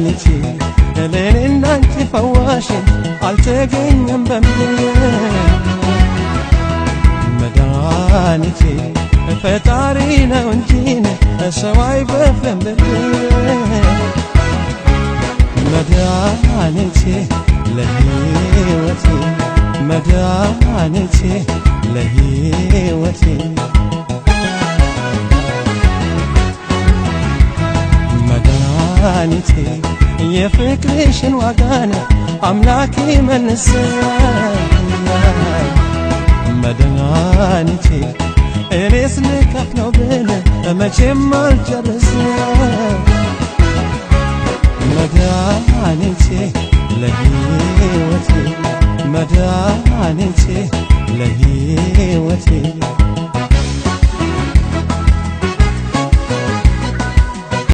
መድኃኒቴ ለእኔና አንቺ ፈዋሽ አልተገኘም በምድር። መድኃኒቴ ፈጣሪ ነው እንጂ ሰው አይበፍም ብር። መድኃኒቴ ለሕይወቴ፣ መድኃኒቴ ለሕይወቴ፣ መድኃኒቴ የፍቅርሽን ዋጋን አምላኬ መልሰኛል። መድኃኒቴ እኔስ ልከፍለው ብል መቼም አልጨርስም። መድኃኒቴ ለሕይወቴ፣ መድኃኒቴ